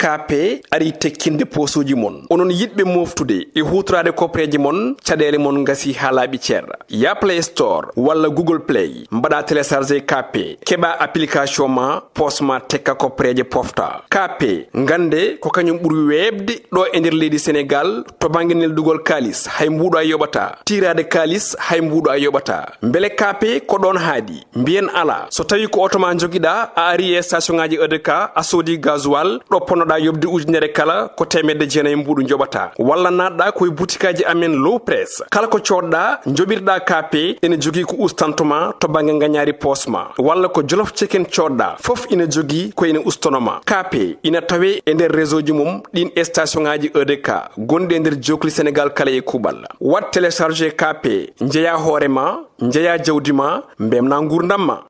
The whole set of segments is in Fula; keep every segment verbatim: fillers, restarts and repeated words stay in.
K P ari tekkinde poosuuji mon. Onon yiɗɓe mooftude e huutoraade kopreeje mon, caɗeele mon ngasi haa laaɓi cer. Ya Play Store walla Google Play, mbaɗa télécharger K P, keɓa application ma, poos ma tekka kopreeje pofta. K P, ngannde ko kañum ɓuri weeɓde ɗo e nder leydi Senegaal to bannge neldugol kaalis, hay mbuuɗo a yoɓata. Tiiraade kaalis, hay mbuuɗo a yoɓata. Mbele K P ko ɗoon haaɗi? Mbiyen alaa. So tawii ko oto ma njogiɗaa, a ari e station ŋaaji E D K, a soodi gasoil, ɗo ponnoɗaa yoɓde ujunere kala, ko teemedde jeenayi mbuuɗu njoɓataa. Walla naatɗaa ko e butikaaji amen Low Press. Kala ko coodɗaa, njoɓirɗaa K P, ene jogii ko ustanto ma to bannge ngañaari poos ma. Walla ko Jolof Chicken coodɗaa, fof ina jogii ko ene ustono ma. K P ina tawee e nder réseau ji mum ɗiin e station ŋaaji E D K gonɗi e nder jookli Senegaal kala e kuuɓal. Waɗ télécharger K P, njeyaa hoore ma, njeyaa jawdi ma, mbemnaa nguurndam ma.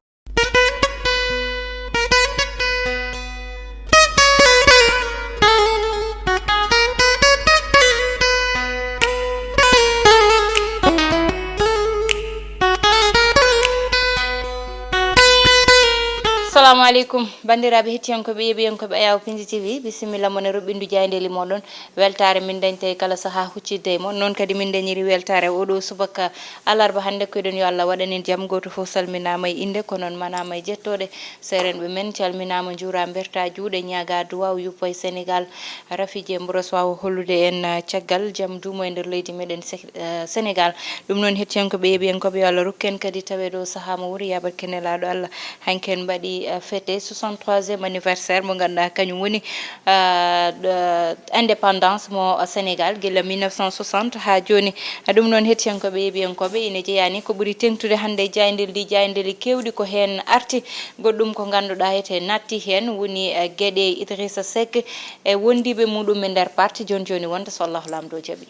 Salamu aleykum, banndiraaɓe hettiyankooɓe, yeeɓiyankooɓe Ayaw Pinji T V, bisimilla mon e roɓɓindu jaayndeeli mooɗon. Weltaare min dañta e kala sahaa huccidde e mon. Noon kadi min dañiri weltaare oɗo subaka alarba hannde. Ko eɗen yo Allah waɗan en jam. Gooto fof salminaama e innde, ko noon manaama e jettooɗe. Seerenɓe men calminaama, njuuraa, mbertaa juuɗe, ñaagaa duwaaw, yuppa e Senegaal. Rafi Dieng Mboros waawa hollude en, ah, caggal jam duumo e nder leydi meɗen Se-, ah, Senegaal. Ɗum noon hettiyankooɓe, yeeɓiyankooɓe, yo Allah rokku en kadi taweede o sahaa mo wuri yaabarke Nelaaɗo Allah. Hanki en mbaɗi, ah, fête soixante-troisième anniversaire mo ngannduɗaa kañum woni, ah, ɗo, indépendance mo Senegaal gila mille neuf cent soixante haa jooni. Ɗum noon hettiyankooɓe, yeeɓiyankooɓe, ine jeyaa ni ko ɓuri teeŋtude hannde e jaayndeeli ɗi, jaayndeeli keewɗi ko heen arti. Goɗɗum ko ngannduɗaa ete natti heen woni, eh, geɗe Idrissa Seck e wondiiɓe muɗum e nder parti. Jooni jooni wonde so Allahu Laamɗo jaɓi.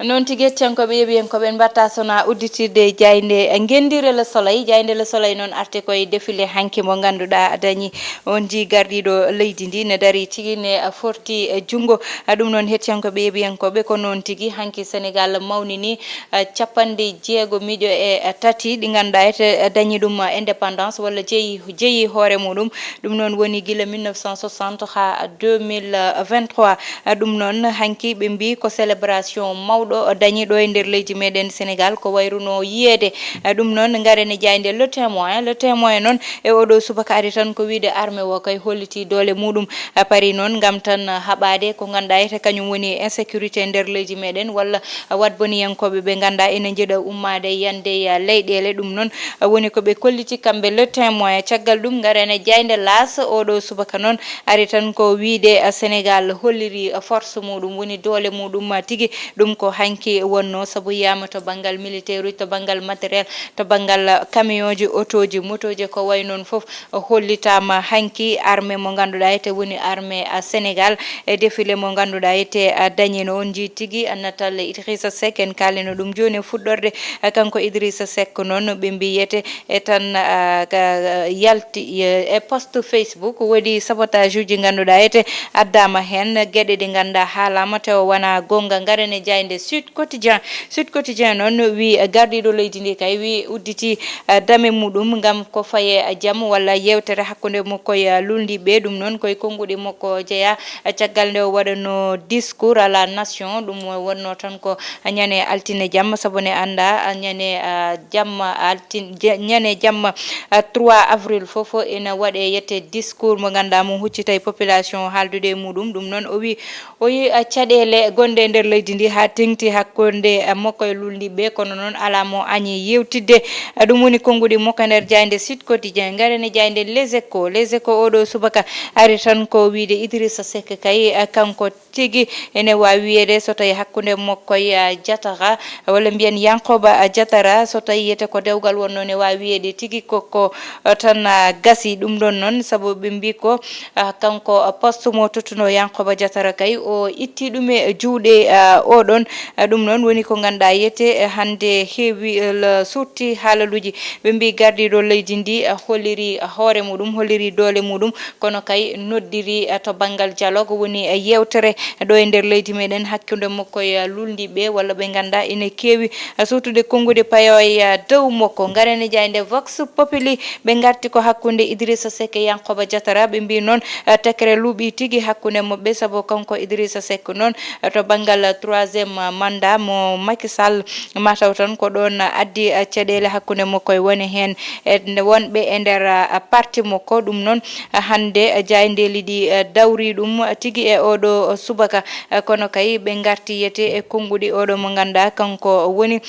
Noon tigi, hettiyankooɓe, yeeɓiyankooɓe, en mbaɗta sona udditirde jaaynde, eh, ngenndire Le Soleil. Jaaynde Le Soleil noon arti koye défilé hanki mo ngannduɗaa dañi on ji gardiiɗo leydi ndi ne darii tigi ne, eh, forti, eh, junngo. Ah, ɗum noon hettiyankooɓe, yeeɓiyankooɓe, ko noon tigi hanki Senegaal mawnini, ah, capanɗe jeego miijo e, ah, tati ɗi ngannduɗaa ete, ah, dañi ɗum, ah, indépendance walla jeyi, jeyi hoore muɗum. Ɗum noon woni gila mille neuf cent soixante haa deux mille vingt-trois. Ah, ɗum noon hanki ɓe mbii ko célébration mawɗo dañi ɗo e nder leydi meɗen Senegaal, ko wayruno yiyeede. Ah, ɗum noon ngaren e jaaynde Le Témoin. Le Témoin noon e oɗo subaka ari tan ko wiide armée o kay holliti doole muɗum. Ah, paari noon ngam tan haɓaade ko ngannduɗaa ete kañum woni insécurité e nder leydi meɗen walla, ah, waɗboniyankooɓe ɓe ngannduɗaa ene njeɗa ummaade yande e, ah, leyɗeele. Ɗum noon, ah, woni ko ɓe kolliti kamɓe Le Témoin. Caggal ɗum ngaren e jaaynde L'As. Oɗo subaka noon ari tan ko wiide, ah, Senegaal holliri, ah, force muɗum, woni doole muɗum, ah, tigi. Ɗum ko hanki wonno, sabu yiyaama to banngal militaire uji, to banngal matériel, to banngal, ah, camion ji, otooji, motooji, ko wayi noon fof hollitaama hanki armée mo ngannduɗaa ete woni armée, ah, Senegaal e défilé mo ngannduɗaa ete, ah, dañino. On njii tigi, ah, natal Idrissa Seck, en kaalino ɗum jooni e fuɗɗorde, ah, kanko Idrissa Seck noon ɓe mbii ete e tan, ah, ka, ah, yalti, eh, e post Facebook, woodi sabotage uji ngannduɗaa ete addaama heen, geɗe ɗe ngannduɗaa haalaama tawa wonaa goonga. Ngaren e jaaynde Sud Quotidien. Sud Quotidien noon wii, eh, gardiiɗo leydi ndi kay wii udditi, eh, dame muɗum ngam ko faye, eh, jam walla yeewtere hakkunde makko e, eh, luulndiiɓe. Ɗum noon koye konnguɗi makko jeyaa, eh, caggal nde o waɗano discours à la nation. Ɗum wonno tan ko ñande altine jamma, sabu ne anndaa, ah, ñande, ah, jamma altin-, je-, ñande jamma, ah, trois avril fof ina waɗe yette discours mo ngannduɗaa mo huccita e population o haaldude e muɗum. Ɗum noon o wii, o yii, ah, caɗeele gonɗe e nder leydi ndi haa teeŋti hakkunde, ah, makko e luulndiiɓe, kono noon alaa mo añi yeewtidde. Ah, ɗum woni konnguɗi makko e nder jaaynde Sud Quotidien. Ngaren e jaaynde Les Échos. Les Échos oɗo subaka ari tan ko wiide Idrissa Seck kay, ah, kanko tigi ene waawi wiyeede so tawii hakkunde makko e, ah, Jatara, walla mbiyen Yankoba, ah, Jatara, so tawii wiyete ko dewgal wonno, ne waawi wiyeede tigi ko, ko, ah, tan, ah, gasi. Ɗum ɗoon noon, sabu ɓe mbii ko, ah, kanko, ah, poste mo tottuno Yankoba Jatara kay, o itti ɗum e juuɗe, ah, oɗon, Eh, ɗum noon woni ko ngannduɗaa yiyetee, eh, hannde heewi, eh, la-, suuɗti haalaluuji. Ɓe mbii gardiiɗo leydi ndi, eh, holliri, eh, hoore muɗum, holliri doole muɗum, kono kay noddiri, eh, to banngal dialogue, woni, eh, yeewtere ɗo e nder leydi meɗen hakkunde makko e, eh, luulndiiɓe walla ɓe ngannduɗaa ene keewi, eh, suuɗtude konnguɗi paayo e, eh, dow makko. Ngaren e jaaynde Vox Populi, ɓe ngarti ko hakkunde Idrissa Seck e Yankoba Diatara. Ɓe mbii noon, eh, tekere luuɓi tigi hakkunde maɓɓe, sabu kanko Idrissa Seck noon, eh, to banngal troisième mandat mo Macky Sall, mataw tan ko ɗoon addi, eh, caɗeele hakkunde makko e wone heen e wonɓe e nder, eh, parti makko. Ɗum noon, eh, hannde, eh, jaayndeeli ɗi, eh, dawri ɗum tigi e oɗo subaka. Eh, kono kay ɓe ngarti yiyetee e konnguɗi oɗo mo ngannduɗaa kanko woni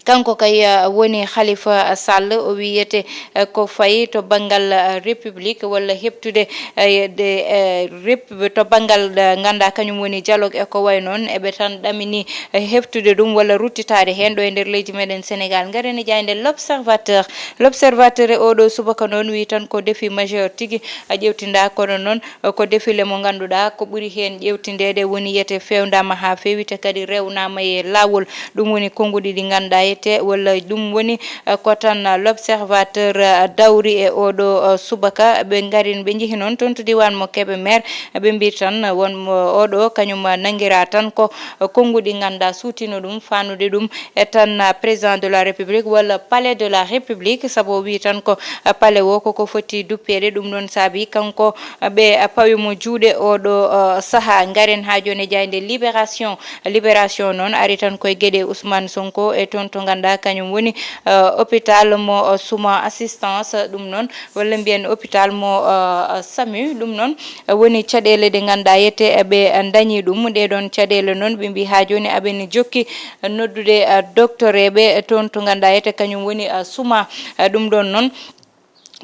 kanko kay, eh, woni Khalifa Sall, o wiyetee, eh, ko fayi to banngal, eh, République walla heɓtude, eh, de, eh, rep-, to banngal, eh, ngannduɗaa kañum woni dialogue e ko wayi noon, eɓe tan ɗamini, eh, heɓtude ɗum walla ruttitaade heen ɗo e nder leydi meɗen Sénégal. Ngaren e jaaynde L'Observateur. L'Observateur e oɗo subaka noon wii tan ko défi majeur tigi, a ƴeewtinda, kono noon ko défilé mo ngannduɗaa ko ɓuri heen ƴeewtindeede woni yiyetee feewndaama haa feewi, te kadi rewnaama e laawol. Ɗum woni konnguɗi ɗi ngannduɗaa yiyetee, walla ɗum woni, eh, ko tan, eh, L'Observateur, eh, dawri e oɗo, eh, subaka. Ɓe ngarin, ɓe njehi noon toon to diiwaan mo Kébémer. Ɓe mbii tan, eh, won mo oɗo kañum, eh, nanngiraa tan ko, eh, konnguɗi ngannduɗaa suutino ɗum, faanude ɗum e tan, eh, président de la République walla palais de la République, sabu o wii tan ko, eh, palais o koko foti duppeede. Ɗum noon saabi kanko, eh, ɓe, eh, pawi mo juuɗe oɗo, eh, sahaa. Ngaren haa jooni e jaaynde Libération. Libération noon ari tan koye geɗe Ousmane Sonko e toon to ngannduɗaa kañum woni, eh, hôpital mo, eh, Suma Assistance. Ɗum noon walla mbiyen hôpital mo, eh, samu. Ɗum noon, eh, woni caɗeele ɗe ngannduɗaa yiyetee, eh, ɓe, eh, ndañi ɗum. Ɗee ɗoon caɗeele noon ɓe mbii haa jooni aɓe ne jokki, eh, noddude, eh, doktoreeɓe, eh, toon to ngannduɗaa yiyetee kañum woni, eh, Suma. Eh, ɗum ɗoon noon,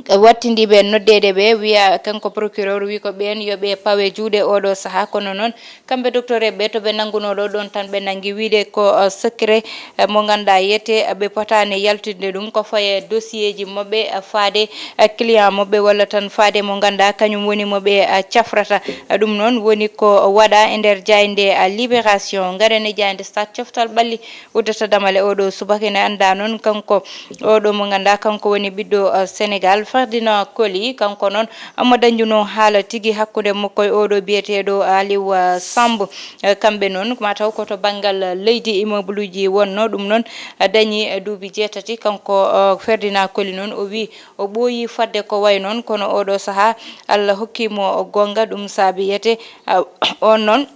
eh, wattindiiɓe noddeede ɓe wiya kanko procureur wi ko ɓeen yo ɓe pawe juuɗe oɗo sahaa, kono noon kamɓe doktoreeɓe ɓe to ɓe nanngunoo ɗo ɗoon tan ɓe nanngi wiyde ko, eh, secret, eh, mo ngannduɗaa yiyetee, eh, ɓe potaani yaltinde ɗum ko faye dossier ji maɓɓe, eh, faade, eh, client maɓɓe walla tan faade mo ngannduɗaa kañum woni mo ɓe, eh, cafrata. Eh, ɗum noon woni ko waɗaa e nder jaaynde, eh, Libération. Ngaren e jaaynde Stade, coftal ɓalli uddata damal e oɗo subaka. Ene anndaa noon kanko oɗo mo ngannduɗaa kanko woni ɓiɗɗo, eh, Sénégal, Ferdinand Coly, kanko noon omo dañjunoo haala tigi hakkunde makko e oɗo biyeteeɗo Aliou, eh, Samb. Eh, kamɓe noon mataw ko to banngal leydi immeuble uji wonnoo, ɗum noon, eh, dañi, eh, duuɓi jeetati kanko, eh, Ferdinand Coly noon o wii o ɓooyi fadde ko wayi noon, kono oɗo sahaa Allah hokkii mo goonga, ɗum saabi yiyetee, eh, oon noon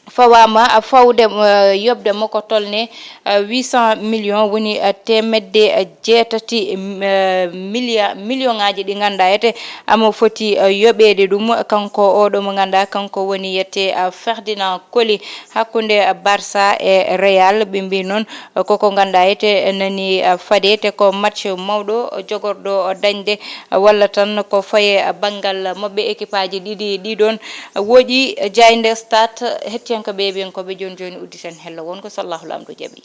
fawaama, eh, fawde, eh, yoɓde mo ko tolnee, eh, huit cent millions, woni, eh, teemedde, eh, jeetati, eh, milliard, million ŋaaji ɗi ngannduɗaa yiyetee omo foti, eh, yoɓeede ɗum. Kanko oɗo mo ngannduɗaa kanko woni yiyetee, eh, Ferdinand Coly, hakkunde, eh, Barça e Real. Ɓe mbii noon, eh, koko ngannduɗaa yiyetee nani, eh, faade, te ko match mawɗo jogorɗo dañde, eh, walla tan ko faye, eh, banngal maɓɓe équipe aji ɗiɗi ɗi ɗoon. Woɗɗi, eh, jaaynde Stade, hettiyankooɓe e ɓiyankooɓe, jooni jooni udditen hello wonngo so Allahu Laamɗo jaɓi.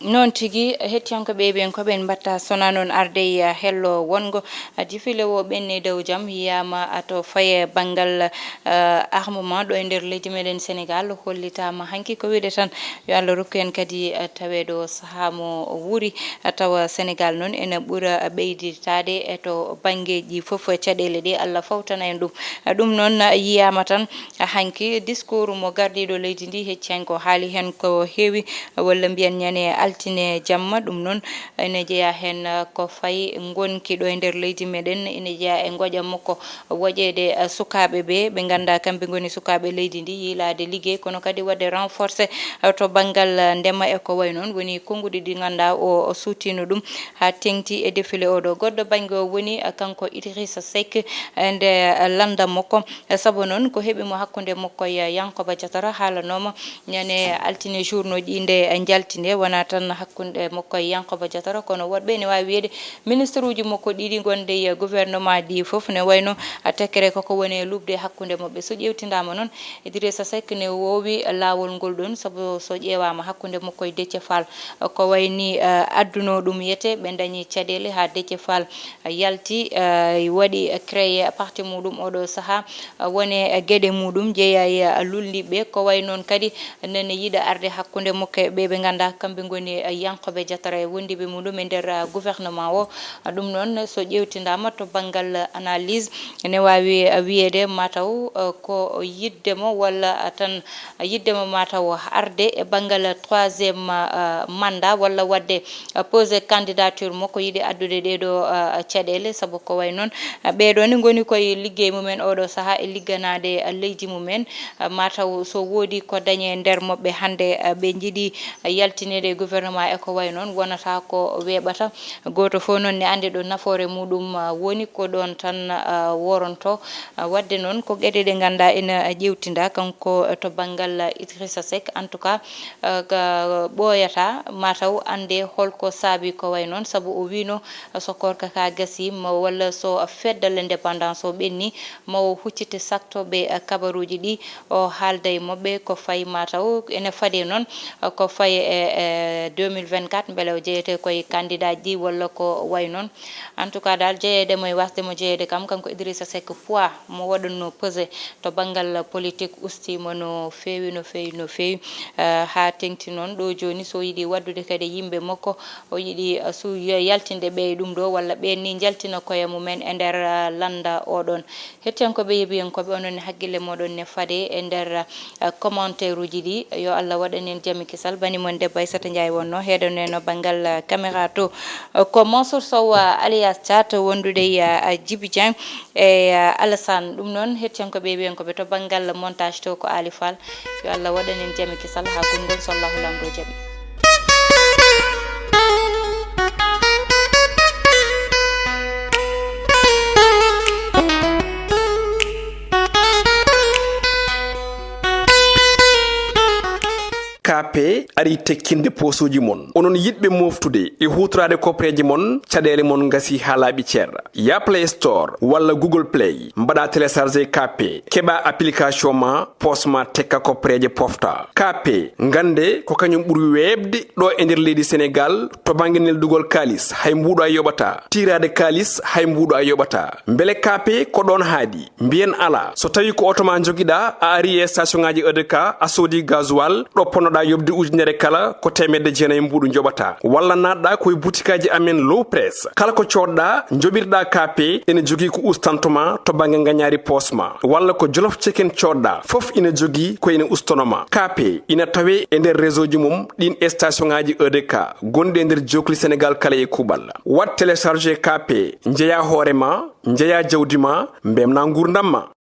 Noon tigi, hettiyankooɓe e ɓiyankooɓe, en mbaɗta sona noon arde e hello wonngo. Défilé o ɓenni dow jam, yiyaama to faye banngal, eh, armement ɗo e nder leydi meɗen Sénégal, hollitaama hanki. Ko wiyde tan yo Allah rokku en kadi, eh, taweede o sahaa mo wuuri, eh, tawa Sénégal noon ene ɓura ɓeyditaade e to banngeeji fof, caɗeele ɗe Allah fawtana en ɗum. Eh, ɗum noon yiyaama tan, eh, hanki discours mo gardiiɗo leydi ndi, hecci hanki o haali heen ko heewi, walla mbiyen ñande altine jamma. Ɗum noon ene jeyaa heen, eh, ko fayi ngonki ɗo e nder leydi meɗen, ene jeyaa e ngoƴa makko woƴeede, eh, sukaaɓe ɓe, ɓe ngannduɗaa kamɓe ngoni sukaaɓe leydi ndi, yiilaade liggey, kono kadi waɗde renforcé, eh, to banngal, eh, ndema e ko wayi noon. Woni konnguɗi ɗi ngannduɗaa o, o suuttiino ɗum haa teeŋti e défilé o ɗo. Goɗɗo bannge o woni, eh, kanko Idrissa Seck, eh, nde, eh, lannda makko. Eh, sabu noon ko heɓi mo hakkunde makko e Yankoba Diatara haalanooma ñande altine journaux ji nde, eh, njalti nde, wonaa tan hakkunde makko e Yankoba Diatara, kono woɗɓe ne waawi wiyeede ministre uji makko ɗiɗi ngonde e gouvernement ɗi fof ne wayno tekkere koko woni e luɓde hakkunde maɓɓe. So ƴeewtindaama noon, Idrissa Seck ne woowi laawol ngol ɗoon, sabu so ƴeewaama hakkunde makko e Déthié Fall, ko wayni, eh, adduno ɗum yete, ɓe ndañi caɗeele haa Déthié Fall yalti, eh, waɗi créé parti muɗum oɗo sahaa, eh, wone geɗe muɗum jeeya e, eh, lulliɓe. Ko way noon kadi nene yiɗa arde hakkunde makko e ɓe ɓe nganndaa kamɓe ngoni, eh, Yankoba Diatara e wondiɓe muɗum e nder, eh, gouvernement o. Ɗum noon, so ƴeewtindaama to banngal analyse, ene waawi, eh, wiyeede mataw, eh, ko yiɗde mo walla, eh, tan yiɗde mo mataw arde e banngal troisième, eh, mandat walla waɗde, eh, posé candidature mo ko yiɗi addude ɗee ɗoo, eh, caɗeele, sabu ko way noon, eh, ɓee ɗoo ni ngoni koye liggey mumen oɗo sahaa e ligganaade, eh, leydi mumen. Eh, mataw so woodi ko dañe nder maɓɓe hannde, eh, ɓe njiɗi, eh, yaltineede e gouvernement e ko way noon, wonata ko weeɓata. Gooto fof noon ne anndi ɗo nafoore muɗum, ah, woni, ko ɗoon tan, ah, woronto. Ah, waɗde noon ko geɗe ɗe nganndaa ina ƴeewtinda kanko to banngal Idrissa Seck. En tout cas, ah, ka ɓooyata mataw annde holko saabi ko way noon, sabu o wiino, ah, so koorka ka gasi ma walla so fedde l'indépendance o ɓenni ma o huccite saktooɓe, ah, kabaruuji ɗi o haalda e maɓɓe ko fayi mataw ene faade noon, ah, ko fayi e, e deux mille vingt-quatre, mbele o jeyete koye candidat ji walla ko way noon. En tout cas daal, jeyeede mo e wasde mo jeyeede kam, kanko Idrissa Seck, poids mo waɗatno pesé to banngal politique ustiima no feewi, no feewi, no feewi, eh, haa teŋti noon. Ɗo jooni, so yiɗi waɗdude kadi yimɓe makko, o yiɗi, eh, su-, yaltinde ɓe e ɗum ɗo, walla ɓeen ni njaltina koye mumen e nder, eh, lannda oɗon. Hettiyankooɓe, yeeɓiyankooɓe, onon ne hakkille mooɗon ne faade e nder, eh, commentaire uji ɗi. Yo Allah waɗan en jam e kisal. Bani mon debbo Aissata Ndiaye wonno heeɗono en banngal, eh, caméra to. Eh, ko Mansour Sow, eh, alias Thiat, wondude e, eh, Djiby Dieng e, eh, Alassane. Ɗum noon, hettiyankooɓe, yeeɓiyankooɓe, to banngal montage to ko Ali Fall. Yo Allah waɗan en jam e kisal haa konngol, so Allahu Laamɗo jaɓi. K P ari tekkinde poosuuji mon. Onon yiɗɓe mooftude e huutoraade koppereeje mon, caɗeele mon ngasi haa laaɓi cer. Ya Play Store walla Google Play, mbaɗa télécharger K P, keɓa application ma, poos ma tekka koppereeje pofta. K P, ngannde ko kañum ɓuri weeɓde ɗo e nder leydi Senegaal to bannge neldugol kaalis, hay mbuuɗo a yoɓata. Tiiraade kaalis, hay mbuuɗo a yoɓata. Mbele K P ko ɗoon haaɗi? Mbiyen alaa. So tawii ko oto ma njogiɗaa, a ari e station ŋaaji E D K, a soodi gasoil, ɗo ponnoɗaa yoɓde ujunere kala, ko teemedde jeenayi mbuuɗu njoɓataa. Walla naatɗaa ko e butikaaji amen Low Press. Kala ko coodɗaa, njoɓirɗaa K P, ene jogii ko ustantoo ma to bannge ngañaari poos ma. Walla ko Jolof Chicken coodɗaa, fof ina jogii ko ene ustanoo ma. K P ina tawee e nder réseau ji mum ɗiin station ŋaaji E D K gonɗi e nder jookli Senegaal kala e kuuɓal. Waɗ télécharger K P, njeyaa hoore ma, njeyaa jawdi ma, mbeltinaa nguurndam ma.